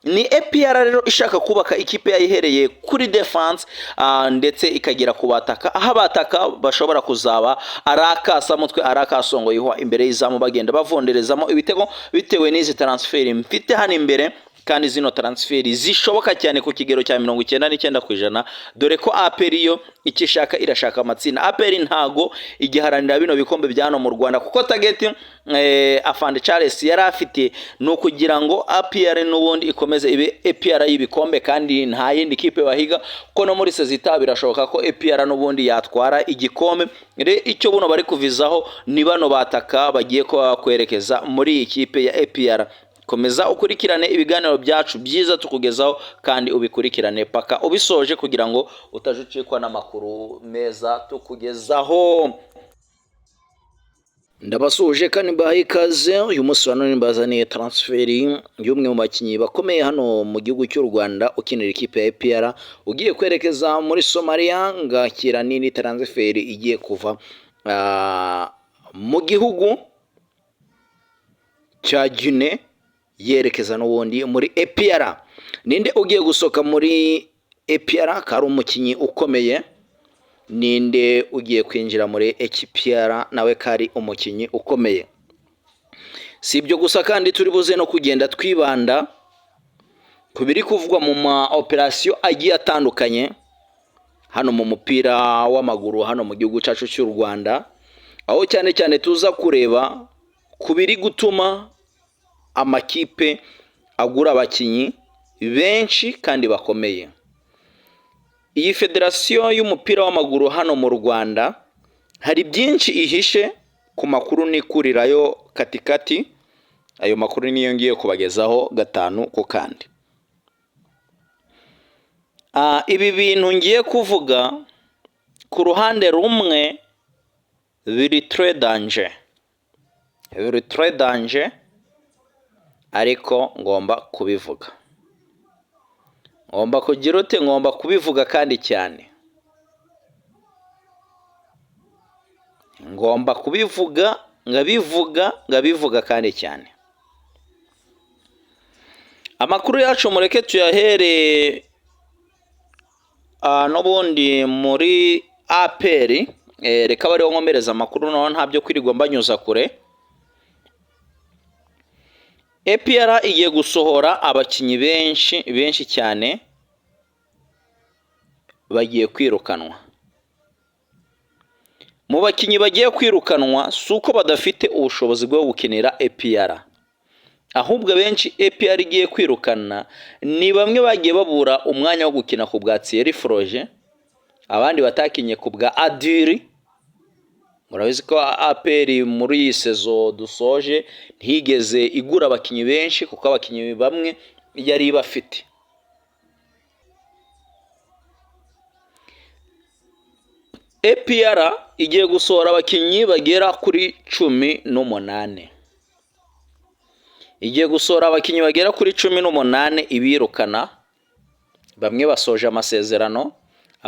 Ni APR rero ishaka kubaka ikipe yayihereye kuri defense, ndetse ikagera ku bataka, aho abataka bashobora kuzaba ari akasamutwe, ari akasongoyihwa imbere y'izamu, bagenda bavunderezamo ibitego bitewe n'izi transfer mfite hano imbere. Kandi zino transfer zishoboka cyane ku kigero cya 99%, dore ko APR yo icyo ishaka, irashaka amatsinda. APR ntago igiharanira bino bikombe bya hano mu Rwanda, kuko target Afande Charles yari afite ni ukugira ngo APR n'ubundi ikomeze ibe APR y'ibikombe, kandi nta yindi kipe bahiga, ko no muri sezita birashoboka ko APR n'ubundi yatwara igikombe. Re icyo buno bari kuvizaho ni bano bataka bagiye kuba kwerekeza muri iyi kipe ya APR. Komeza ukurikirane ibiganiro byacu byiza tukugezaho, kandi ubikurikirane paka ubisoje, kugira ngo utajucikwa n'amakuru meza tukugezaho. Ndabasuhuje kandi mbahaye ikaze. Uyu munsi wa none mbazaniye transfer y'umwe mu bakinnyi bakomeye hano mu gihugu cy'u Rwanda, ukinira ikipe ya APR, ugiye kwerekeza muri Somalia. Ngakira nini transfer igiye kuva mu gihugu cya Guinea yerekeza n'ubundi muri APR. Ninde ugiye gusohoka muri APR akaba ari umukinnyi ukomeye? Ninde ugiye kwinjira muri APR nawe kari umukinnyi ukomeye? Si ibyo gusa, kandi turi buze no kugenda twibanda ku biri kuvugwa mu ma operasiyo agiye atandukanye hano mu mupira w'amaguru hano mu gihugu cyacu cy'u Rwanda, aho cyane cyane tuza kureba ku biri gutuma amakipe agura abakinnyi benshi kandi bakomeye. Iyi federasiyo y'umupira w'amaguru hano mu Rwanda hari byinshi ihishe ku makuru nikurirayo katikati. Ayo makuru niyo ngiye kubagezaho gatanu ku kandi. Ibi bintu ngiye kuvuga, ku ruhande rumwe biri très danger, biri très danger, ariko ngomba kubivuga. Ngomba kugira ute? Ngomba kubivuga kandi cyane. Ngomba kubivuga, nkabivuga, nkabivuga kandi cyane. Amakuru yacu mureke tuyahere n'ubundi muri APR. Reka bariho nkomereza amakuru, noneho nta byo kwirirwa mbanyuza kure. APR igiye gusohora abakinnyi benshi benshi cyane, bagiye kwirukanwa. Mu bakinnyi bagiye kwirukanwa, si uko badafite ubushobozi bwo gukinira APR, ahubwo abenshi APR igiye kwirukana ni bamwe bagiye babura umwanya wo gukina ku bwa Thierry Froger, abandi batakinye ku bwa Adil. Murabizi ko APR muri iyi saison dusoje ntigeze igura abakinnyi benshi, kuko abakinnyi bamwe yari ibafite. APR igiye gusohora abakinnyi bagera kuri 18. Igiye gusohora abakinnyi bagera kuri 18 ibirukana, bamwe basoje amasezerano,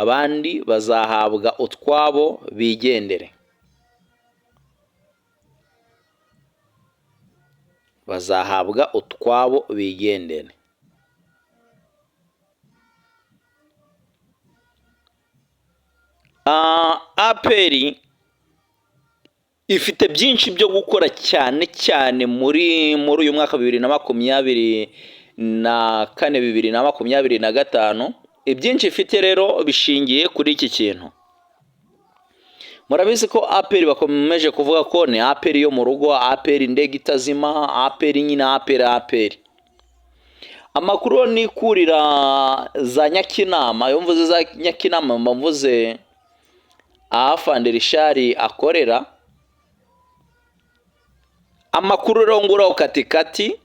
abandi bazahabwa utwabo bigendere. Bazahabwa utwabo bigendere. APR ifite byinshi byo gukora cyane cyane muri uyu mwaka 2024, 2025. Ibyinshi ifite rero bishingiye kuri iki kintu. Murabizi ko APR bakomeje kuvuga ko ni APR yo mu rugo, APR indege itazima, APR nyine APR APR. Amakuru nikurira za Nyakinama, iyo mvuze za Nyakinama mba mvuze aho Afande Richard akorera. Amakuru rero nguraho katikati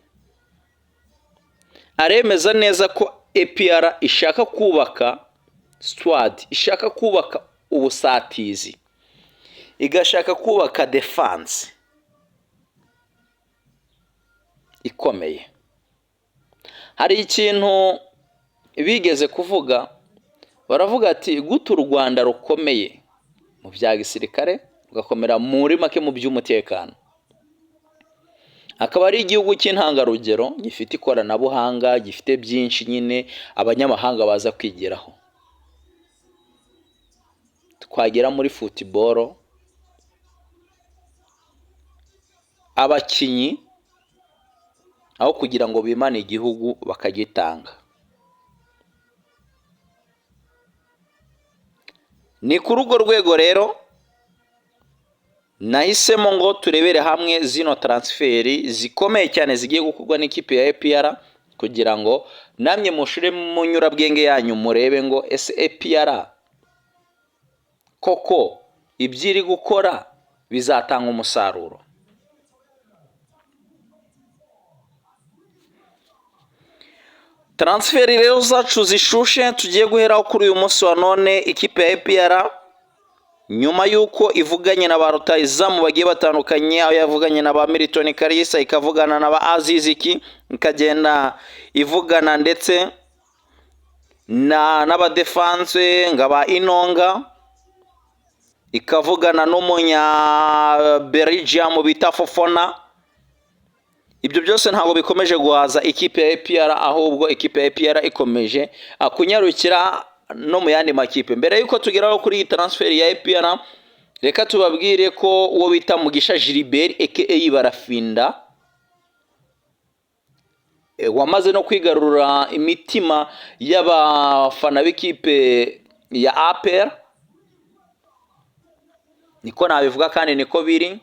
aremeza neza ko APR ishaka kubaka squad, ishaka kubaka ubusatizi, igashaka kubaka defense ikomeye. Hari ikintu bigeze kuvuga, baravuga ati gute u Rwanda rukomeye mu bya gisirikare, rugakomera muri make mu by'umutekano, Akaba ari igihugu cy'intangarugero, gifite ikoranabuhanga, gifite byinshi nyine abanyamahanga baza kwigiraho. Twagera muri football, abakinnyi aho kugira ngo bimane igihugu bakagitanga. Ni kuri urwo rwego rero nahisemo ngo turebere hamwe zino transfer zikomeye cyane zigiye gukorwa n'ikipe ya APR, kugira ngo namwe mushire mu nyurabwenge yanyu murebe ngo ese APR koko ibyo iri gukora bizatanga umusaruro. Transfer rero zacu zishushe tugiye guheraho kuri uyu munsi wa none, ikipe ya APR nyuma y'uko ivuganye na ba rutahizamu bagiye batandukanye, aho yavuganye na ba Milton Kalisa, ikavugana na ba Aziziki, ikagenda ivugana ndetse n'abadefanse nga ba Inonga, ikavugana n'umunya Belgium bita Fofana. Ibyo byose ntabwo bikomeje guhaza ikipe ya APR, ahubwo ikipe ya APR ikomeje kunyarukira no mu yandi makipe. Mbere yuko tugeraho kuri iyi transfer ya APR, reka tubabwire ko uwo bita Mugisha Gilbert aka Barafinda, wamaze no kwigarurira imitima y'abafana b'ikipe ya APR, niko nabivuga kandi niko biri,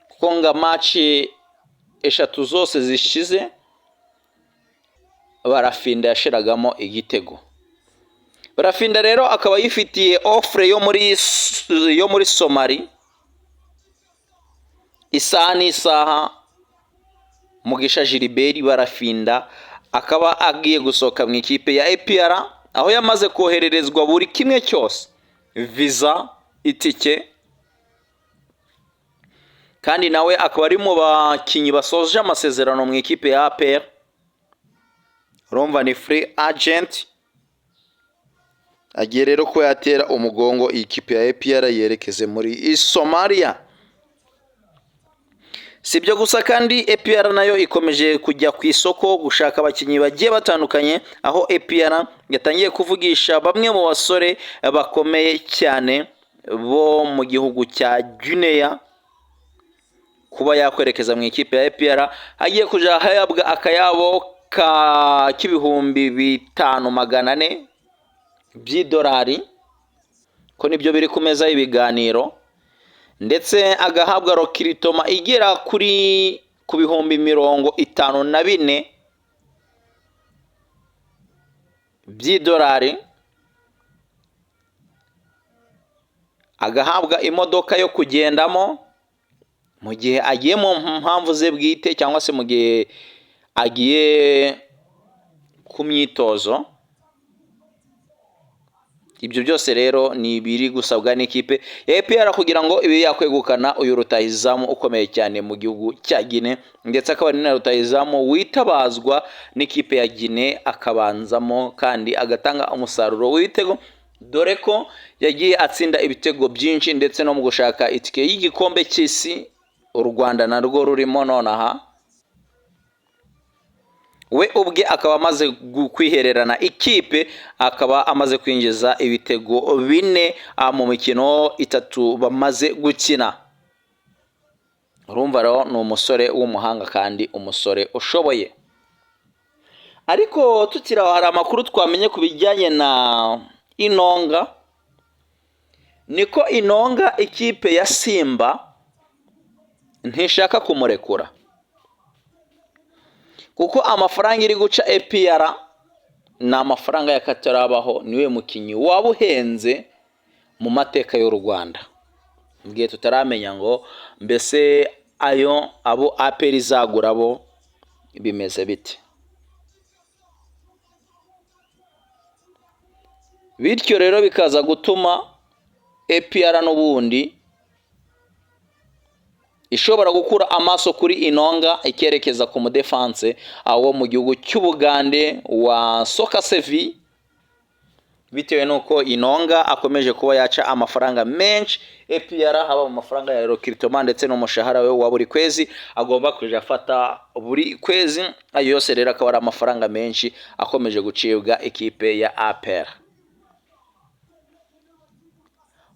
kuko nga match eshatu zose zishize Barafinda yashiragamo igitego. Barafinda rero akaba yifitiye offre yo muri Somali, isaha n'isaha Mugisha Gilbert Barafinda akaba agiye gusohoka mu ikipe ya APR, aho yamaze kohererezwa buri kimwe cyose, visa, itike, kandi nawe akaba ari mu bakinnyi basoje amasezerano mu ikipe ya APR. Urumva ni free agent, agiye rero ko yatera umugongo iyi kipe ya APR yerekeze muri Somalia. Si ibyo gusa kandi APR nayo ikomeje kujya ku isoko gushaka abakinnyi bagiye batandukanye, aho APR yatangiye kuvugisha bamwe mu basore bakomeye cyane bo mu gihugu cya Guinea kuba yakwerekeza mu ikipe ya APR. Hagiye kuja ahabwa akayabo k'ibihumbi bitanu magana ane by'idolari, ko nibyo biri ku meza y'ibiganiro, ndetse agahabwa rokiritoma igera ku bihumbi 54 by'idolari, agahabwa imodoka yo kugendamo mu gihe agiye mu mpamvu ze bwite cyangwa se mu gihe agiye ku myitozo. Ibyo byose rero ni ibiri gusabwa n'ikipe ya APR kugira ngo ibe yakwegukana uyu rutahizamu ukomeye cyane mu gihugu cya Guinea, ndetse akaba ari na rutahizamu witabazwa n'ikipe ya Guinea, akabanzamo kandi agatanga umusaruro w'ibitego, dore ko yagiye atsinda ibitego byinshi, ndetse no mu gushaka itike y'igikombe cy'isi u Rwanda narwo rurimo nonaha. We ubwe akaba amaze kwihererana ikipe, akaba amaze kwinjiza ibitego 4 mu mikino 3 bamaze gukina. Urumva rero ni umusore w'umuhanga kandi umusore ushoboye. Ariko tukiri aho hari amakuru twamenye ku bijyanye na Inonga. Niko Inonga ikipe ya Simba ntishaka kumurekura, kuko amafaranga iri guca APR ni amafaranga y'akatarabaho. Niwe mukinnyi waba uhenze mu mateka y'u Rwanda, mu gihe tutaramenya ngo mbese ayo abo APR izagura bo bimeze bite. Bityo rero bikaza gutuma APR n'ubundi ishobora gukura amaso kuri Inonga ikerekeza ku mudefanse wo mu gihugu cy'Ubugande wa Soka Sevi, bitewe n'uko Inonga akomeje kuba yaca amafaranga menshi APR, haba mu mafaranga ya recrutement ndetse n'umushahara we wa buri kwezi agomba kuja afata buri kwezi. Ayo yose rero akaba ari amafaranga menshi akomeje gucibwa ikipe ya APR.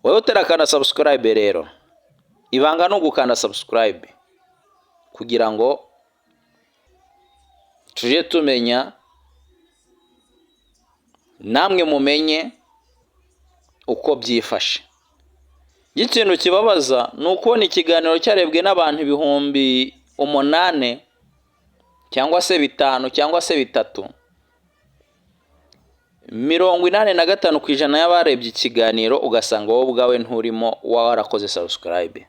Wowe utarakanda subscribe rero, ibanga ni ugukanda subscribe kugira ngo tujye tumenya, namwe mumenye uko byifashe. Ikintu kibabaza ni ukubona ikiganiro cyarebwe n'abantu 8000 cyangwa se 5 cyangwa se 3, 85% y'abarebye ikiganiro ugasanga wowe ubwawe nturimo, warakoze subscribe.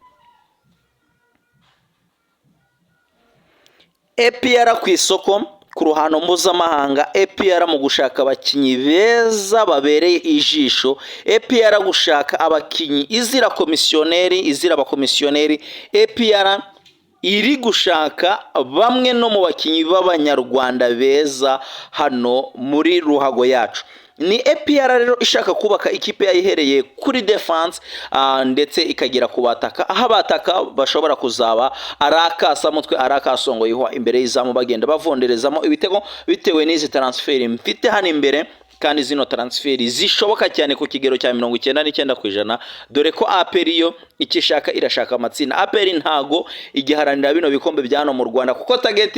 APR ku isoko ku ruhando mpuzamahanga, APR mu gushaka abakinnyi beza babereye ijisho, APR gushaka abakinnyi izira komisiyoneri, izira abakomisiyoneri. APR iri gushaka bamwe no mu bakinnyi b'abanyarwanda beza hano muri ruhago yacu. Ni APR rero ishaka kubaka ikipe yayihereye kuri defense, ndetse ikagera ku bataka, aho abataka bashobora kuzaba ari akasamutwe, ari akasongoyihwa imbere y'izamu, bagenda bavunderezamo ibitego bitewe n'izi transfer mfite hano imbere. Kandi zino transfer zishoboka cyane ku kigero cya 99%, dore ko APR yo icyo ishaka, irashaka amatsinda. APR ntago igiharanira bino bikombe bya hano mu Rwanda, kuko target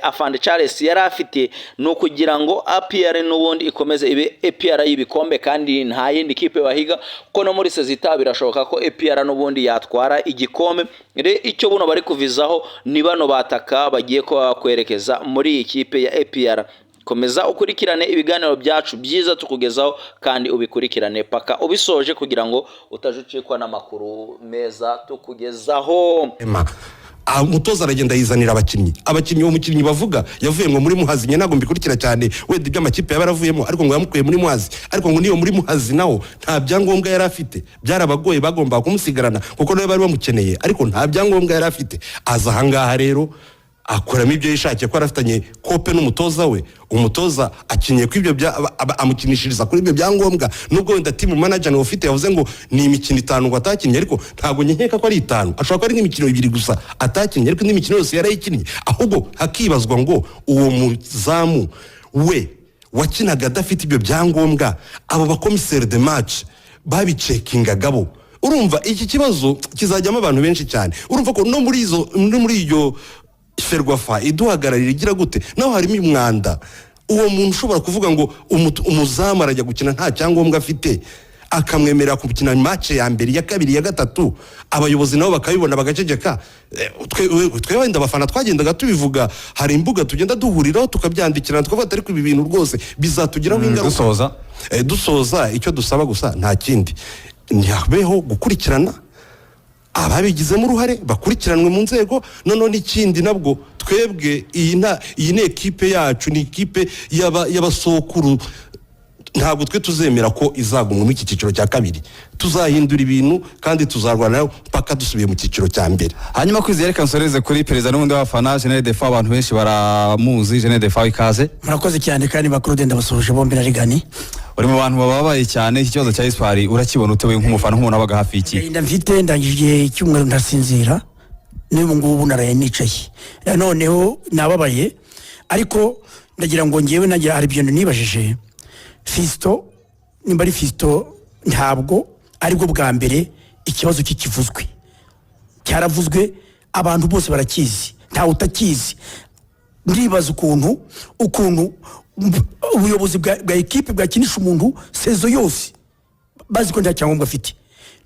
Afande Charles yari afite ni ukugira ngo APR n'ubundi ikomeze ibe APR y'ibikombe, kandi nta yindi kipe bahiga, kuko no muri sezita birashoboka ko APR n'ubundi yatwara igikombe. Re icyo buno bari kuvizaho ni bano bataka bagiye kuba kwerekeza muri iyi kipe ya APR. Komeza ukurikirane ibiganiro byacu byiza tukugezaho, kandi ubikurikirane paka ubisoje kugira ngo utajucikwa n'amakuru meza tukugezaho. Umutoza aragenda yizanira abakinnyi. Uwo mukinnyi bavuga yavuye ngo muri Muhazi, njye ntabwo mbikurikira cyane wenda iby'amakipe yaba yaravuyemo, ariko ngo yamukuye muri Muhazi. Ariko ngo niyo muri Muhazi nawo nta byangombwa yari afite, byarabagoye, bagombaga kumusigarana kuko nawe bari bamukeneye, ariko nta byangombwa yari afite. Aza ahangaha rero akoramo ibyo yishakiye, ko arafitanye kope n'umutoza we. Umutoza akinye ko ibyo amukinishiriza kuri ibyo byangombwa, nubwo wenda team manager niwe ufite yavuze ngo ni imikino 5 ngo atakinnye, ariko ntabwo nkeka ko ari 5, ashobora kuba ari nk'imikino 2 gusa atakinnye, ariko indi mikino yose yarayikinnye. Ahubwo hakibazwa ngo uwo muzamu we wakinaga adafite ibyo byangombwa, abo bakomiseri de match babicekingaga bo? Urumva iki kibazo kizajyamo abantu benshi cyane. Urumva ko no muri izo, no muri iyo FERWAFA iduhagararira igira gute, naho harimo umwanda. Uwo muntu ushobora kuvuga ngo umuzamu arajya gukina nta cyangombwa afite, akamwemerera gukina match ya mbere, iya kabiri, iya gatatu, abayobozi nabo bakabibona bagaceceka. Twe wenda abafana twagendaga tubivuga, hari imbuga tugenda duhuriraho tukabyandikirana, tukavuga ati ariko ibi bintu rwose bizatugiraho ingaruka. Dusoza. Dusoza, icyo dusaba gusa nta kindi, ntihabeho gukurikirana ababigizemo uruhare, bakurikiranwe mu nzego. Noneho n'ikindi nabwo, twebwe iyi ni ekipe yacu, ni ekipe y'abasokuru, ntabwo twe tuzemera ko izagumwa muri iki cyiciro cya kabiri. Tuzahindura ibintu kandi tuzarwana mpaka dusubiye mu cyiciro cya mbere. Hanyuma Kwizera, reka nsoreze kuri perezida n'ubundi w'abafana, General Defa. Abantu benshi baramuzi. General Defa, ikaze. Murakoze cyane, kandi ba Claude ndabasuhuje bombi na Rigani. Uri mu bantu bababaye cyane. Iki kibazo cya Espoir urakibona ute nk'umufana, nk'umuntu wabaga hafi y'ikipe? Agahinda mfite, ndangije igihe cy'umweru ntasinzira, n'ubu ngubu naraye nicaye. Noneho nababaye, ariko ndagira ngo ngewe nagira hari ibintu nibajije. Fiston, nimba ari Fiston, ntabwo aribwo bwa mbere ikibazo cye kivuzwe. Cyaravuzwe, abantu bose barakizi, ntawe utakizi. Ndibaza ukuntu ubuyobozi bwa ekipe bwakinisha umuntu saison yose bazi ko nta cyangombwa afite.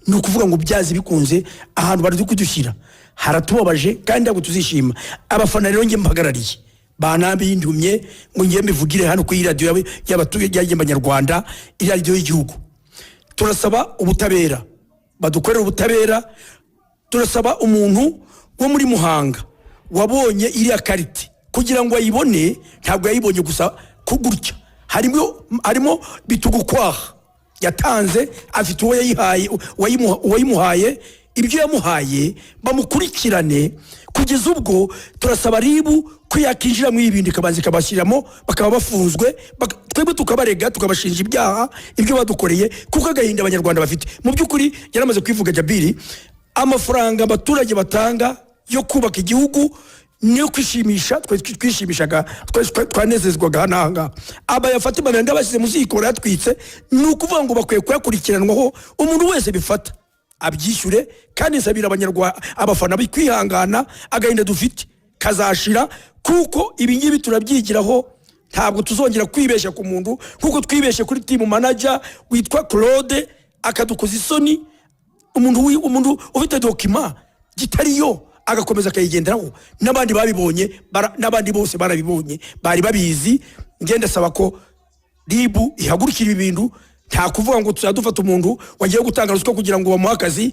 Ni ukuvuga ngo byazi bikunze ahantu bari kudushyira haratubabaje, kandi ntabwo tuzishima. Abafana rero njye mpagarariye banabindumye ngo ngiye mbivugire hano kuri radiyo y'abanyarwanda, iradiyo y'igihugu. Turasaba ubutabera, badukorere ubutabera. Turasaba umuntu wo muri Muhanga wabonye iriya karite, kugira ngo ayibone ntabwo yayibonye gusa kugutya, harimo bitugukwaha yatanze, afite uwo yayihaye, uwayimuhaye. Ibyo yamuhaye bamukurikirane. Kugeza ubwo turasaba RIB ko yakinjira muri ibi bintu, ikabanza ikabashyiramo, bakaba bafunzwe, twebwe tukabarega, tukabashinja ibyaha, ibyo badukoreye, kuko agahinda Abanyarwanda bafite mu by'ukuri yaramaze kwivuga. Jabiri, amafaranga abaturage batanga yo kubaka igihugu niyo kwishimisha. Twe twishimishaga, twanezezwaga hano aha ngaha, abayafata bagenda bashyize mu ziko, barayatwitse. Ni ukuvuga ngo bakwiye kuyakurikiranwaho, umuntu wese bifata abyishyure. Kandi nsabira Abanyarwanda, abafana, kwihangana, agahinda dufite kazashira, kuko ibi ngibi turabyigiraho. Ntabwo tuzongera kwibeshya ku muntu nk'uko twibeshye kuri team manager witwa Claude, akadukoza isoni. Umuntu ufite document gitariyo agakomeza akayigenderaho, n'abandi babibonye, n'abandi bose barabibonye, bari babizi. Ngenda asaba ko RIB ihagurukira ibi bintu. Nta kuvuga ngo tuzajya dufata umuntu wagiye gutanga ruswa kugira ngo bamuhe akazi.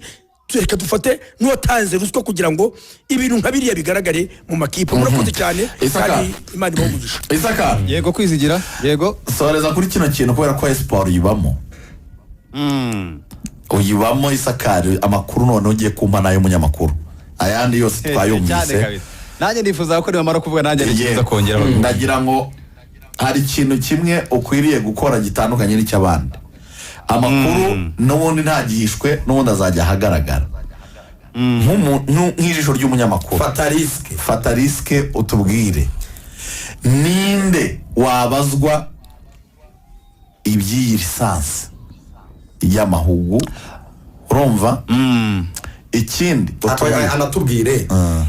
Reka dufate n'uwatanze ruswa kugira ngo ibintu nka biriya bigaragare mu makipe. Murakoze cyane. Isaka. Kandi Imana ibahe umugisha. Isaka. Yego, Kwizigira, yego. Soreza kuri kino kintu, kubera ko Espoir uyibamo, uyibamo. Isakari, amakuru noneho ugiye kumpa n'ay'umunyamakuru, ayandi yose Cyane twayumvise. Kabisa, nanjye nifuza ko nibamara kuvuga nanjye nifuza Yego. kongeraho. Ndagira ngo hari ikintu kimwe ukwiriye gukora gitandukanye n'icy'abandi. Amakuru n'ubundi ntagihishwe, n'ubundi azajya ahagaragara. Nk'ijisho ry'umunyamakuru, fata risque. Fata risque, utubwire ninde wabazwa iby'iyi licence y'amahugu. Urumva? Ikindi utubwire Anatubwire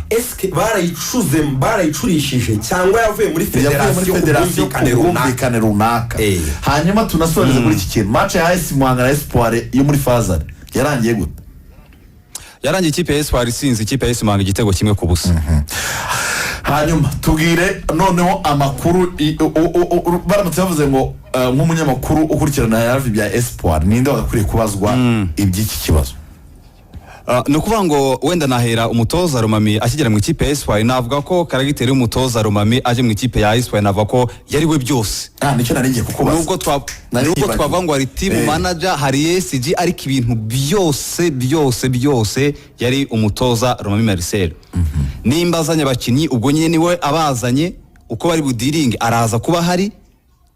esike barayicuze, barayicurishije, cyangwa yavuye muri yavuye muri federasiyo ku federasiyo ku bwumvikane runaka? Bwumvikane runaka. Hanyuma tunasoreze kuri iki kintu: match ya AS Muhanga na Espoir yo muri phase aller yarangiye gute? Yarangiye ikipe ya Espoir isinze ikipe ya AS Muhanga igitego 1-0. Hanyuma tubwire noneho amakuru baramutse bavuze ngo nk'umunyamakuru ukurikirana hafi bya Espoir, ninde wagakwiriye kubazwa iby'iki kibazo? Ni ukuvuga ngo wenda nahera umutoza Romami akigera mu ikipe ya Espoir. Navuga ko caractère y'umutoza Romami aje mu ikipe ya Espoir, navuga ko yari we byose. Ah, nicyo nari ngiye kukubaza. Nubwo twa Nari nubwo nibagiwe. twavuga ngo hari team manager, hari SG, ariko ibintu byose byose byose yari umutoza Romami Marcel. Nimba azanye abakinnyi, ubwo nyine niwe abazanye, uko bari budiringe araza kuba hari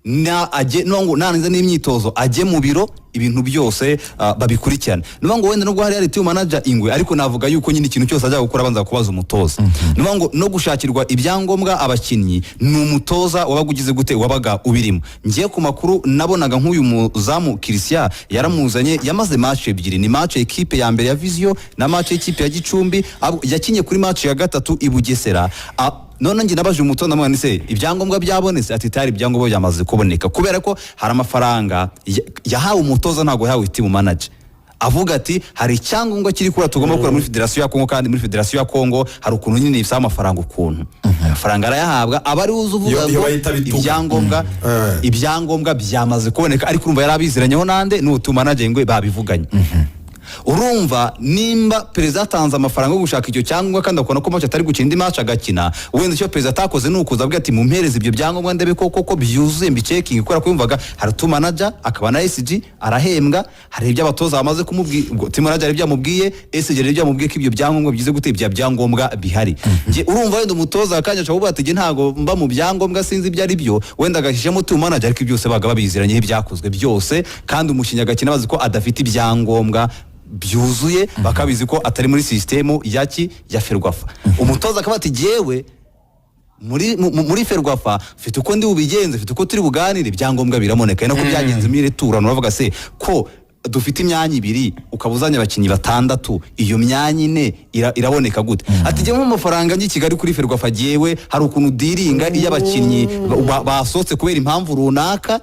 na ajye no ngo narangiza n'imyitozo ajye mu biro, ibintu byose babikurikirane. Niyo ngo wenda nubwo hari team manager Ingwe, ariko navuga yuko nyine ikintu cyose ajya gukora abanza kubaza umutoza. Niyo ngo no gushakirwa ibyangombwa abakinnyi ni umutoza wabaga ugize gute, wabaga ubirimo. Ngiye ku makuru nabonaga, nk'uyu muzamu Christian yaramuzanye, yamaze match ebyiri, ni match ekipe ya mbere ya Vision na match y'ikipe ya Gicumbi. Yakinye kuri match ya gatatu i Bugesera. None njye nabaje umutoza, ndamubwira nti: "Se ibyangombwa byabonetse?" Ati: "Tayari ibyangombwa byamaze kuboneka," kubera ko hari amafaranga yahawe umutoza, ntabwo yahawe team manager. Avuga ati: "Hari icyangombwa kiri kura tugomba gukora muri federasiyo ya Kongo." Kandi muri federasiyo ya Kongo hari ukuntu nyine bisaba amafaranga, ukuntu amafaranga arayahabwa, aba ari uzi uvuga Iyo ngo bayita bituga. Ibyangombwa ibyangombwa byamaze kuboneka, ariko urumva yari abiziranyeho nande? N'uwo team manager ngo babivuganye. Urumva nimba perezida atanze amafaranga yo gushaka icyo cyangombwa, kandi akabona ko match atari gukina, indi match agakina, wenda icyo perezida atakoze ni ukuza avuga ati: "Mumpereze ibyo byangombwa ndebe ko koko byuzuye, mbicekinge," kubera ko yumvaga hari team manager akaba na SG arahembwa. Hari ibyo abatoza bamaze kumubwira, ubwo team manager hari ibyo yamubwiye, SG hari ibyo yamubwiye, ko ibyo byangombwa bigize gute, ibyo byangombwa bihari. Njye urumva wenda umutoza akanya ashobora kuvuga ati: "Njye ntago mba mu byangombwa, sinzi ibyo ari byo," wenda agashyiramo team manager, ariko byose baga babiziranyeho, ibyakozwe byose. Kandi umukinnyi agakina bazi ko adafite ibyangombwa byuzuye, bakabizi ko atari muri sisitemu yaki ya Ferwafa. Umutoza akaba ati: "Jyewe muri Ferwafa mfite uko ndi bubigenze, mfite uko turi buganire, ibyangombwa biraboneka." Ari nako byagenze muri retour. Uravuga se ko dufite imyanya ibiri, ukaba uzanye abakinnyi batandatu, iyo myanya ine iraboneka gute? Ati: "Jyewe amafaranga njye i Kigali kuri Ferwafa, jyewe hari ukuntu diringa iyo abakinnyi basohotse kubera impamvu runaka,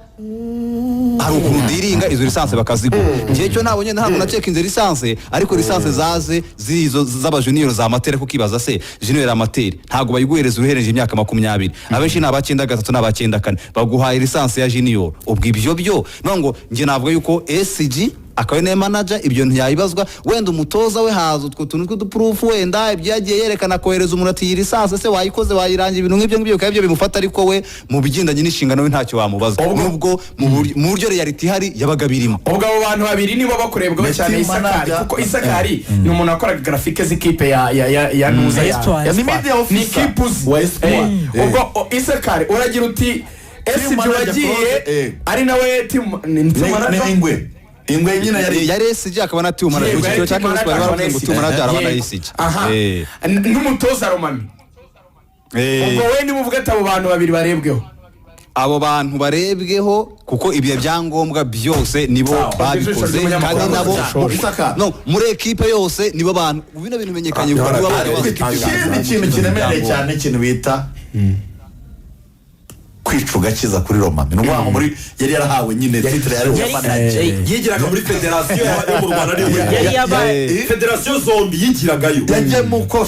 hari ukuntu diringa izo licence bakazigura. Njyewe cyo nabonye, ntabwo nacekinze licence, ariko licence zaze zirizo z'aba junior za amateur, kuko ibaza se junior amateur ntabwo bayiguhereza uhereje imyaka 20, abenshi ni abacyenda gatatu n'abacyenda kane, baguhaye licence ya junior. Ubwo ibyo byo niyo ngo njye navuga yuko SG akaba ari nawe manager, ibyo ntiyabibazwa. Wenda umutoza we haza utwo tuntu tw'uduproof, wenda ibyo yagiye yerekana, kohereza umuntu ati: "Iyi licence se wayikoze, wayirangira?" Ibintu nk'ibyo ngibyo bikaba byo bimufata, ariko we mu bigendanye n'inshingano we ntacyo wamubaza, nubwo mu buryo reality ihari yabaga birimo. Ubwo abo bantu babiri nibo bakurebwaho Ni cyane. team Isakari, manager. kuko Isakari ni umuntu wakoraga graphique z'ikipe ya nuza ya Espoir. ya Ni Espoir. media Ni officer ikipe uzi. wa Espoir. Ubwo Isakari uragira uti ese ibyo manager wagiye Claude, ari nawe team, ni team Ni manager? Ingwe, Ingwe nyine yari Yari SG akaba na team manager. Mu Yego, cyiciro yari cya team kabiri bari manager, baravuze ngo akaba team manager araba na Yego. SG. Aha. N'umutoza Romami. Ubwo we niba uvuga ati abo bantu babiri barebweho. Abo bantu barebweho kuko ibyo byangombwa byose nibo Sawa. babikoze, Ijisho ry'umunyamakuru kandi nabo Isaka. no muri ekipe yose nibo bantu bino bintu bimenyekanye vuba, nibo bari bazi. Ikindi kintu kiremereye cyane, ikintu bita kwica ugakiza kuri Romami, ni ukuvuga ngo muri yari yarahawe nyine titre yari Yari- manager. Yigiraga muri federasiyo yo mu Rwanda n'iyo muri Yari yabaye federasiyo zombi yigiragayo. Yagiye uko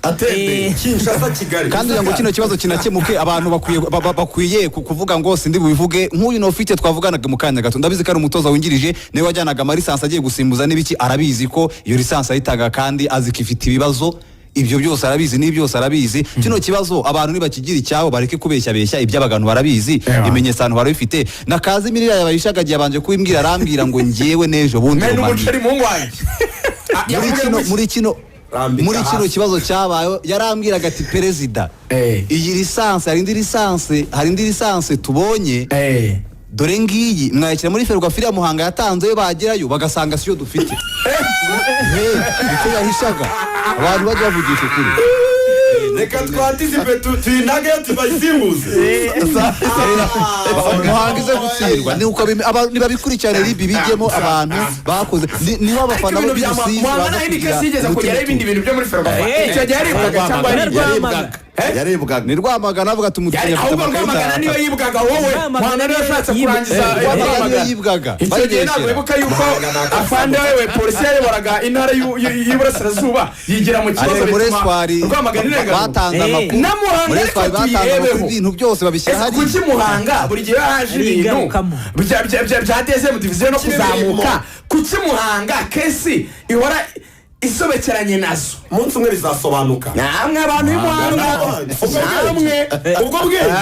atembeye. Kinshasa, Kigali. Kandi kugira ngo kino kibazo kinakemuke, abantu bakwiye bakwiye kuvuga ngo sindi bubivuge nk'uyu nofite twavuganaga mu kanya gato. Ndabizi ko ari umutoza wungirije, niwe wajyanaga amalicence agiye gusimbuza n'ibiki, arabizi ko iyo licence ayitanga kandi azi ko ifite ibibazo. Ibyo byose arabizi, n'ibi byose arabizi. Kino kibazo abantu nibakigira icyabo, bareke kubeshyabeshya iby'abantu barabizi, ibimenyetso abantu barabifite. Na Kazimiri yabayishagagiye, abanje kubimbwira, arambwira ngo njyewe n'ejo bundi Mwe Romami n'umuceri muhungu wanjye. Muri yavuga kino ngo iki? muri kino Rambika muri kino hasi. kibazo cyabayeho, yarambwiraga ati: "Perezida, iyi licence, hari indi licence tubonye, dore ngiyi, mwayishyira muri Ferwafa iriya Muhanga yatanzeyo, bagerayo bagasanga siyo dufite." Niko yahishaga. Abantu bajya bavugisha ukuri. Reka twanticipe, tuyinage, tubayisimbuze. Muhanga ize gutsindwa ni uko nibabikurikirane, ribi bijyemo abantu bakoze. Niho Ariko abafana ibintu bya b'Urusizi Muhanga baza na Heineken kugira yigeze umutima kugeraho ibindi bintu byo muri Ferwafa. Icyo gihe yaribwaga cyangwa Rwamagana. Yaribwaga. Ni Rwamagana, avuga ati umukinnyi afite Ahubwo amakarita Rwamagana niyo atatu. yibwaga wowe. Rwamagana Muhanga niyo yashatse kurangiza. Rwamagana niyo yibwaga. Icyo gihe ntabwo wibuka yuko afande wewe polisi yayoboraga intara y'Iburasirazuba yigira mu kibazo, Ariko muri bituma Espoir Rwamagana irenganurwa. batanze amakuru. Na Muhanga Muri ariko Espoir batanze amakuru, tuyirebeho. ibintu byose babishyira Ese hariya. kuki Muhanga buri gihe haje Ari ibintu ingarukamo. bya deuxième division no kuzamuka? Kuki Muhanga case ihora isobekeranye nazo? Umunsi umwe bizasobanuka. Namwe abantu b'i Muhanga, Ubwo bwenge, namwe ubwo bwenge.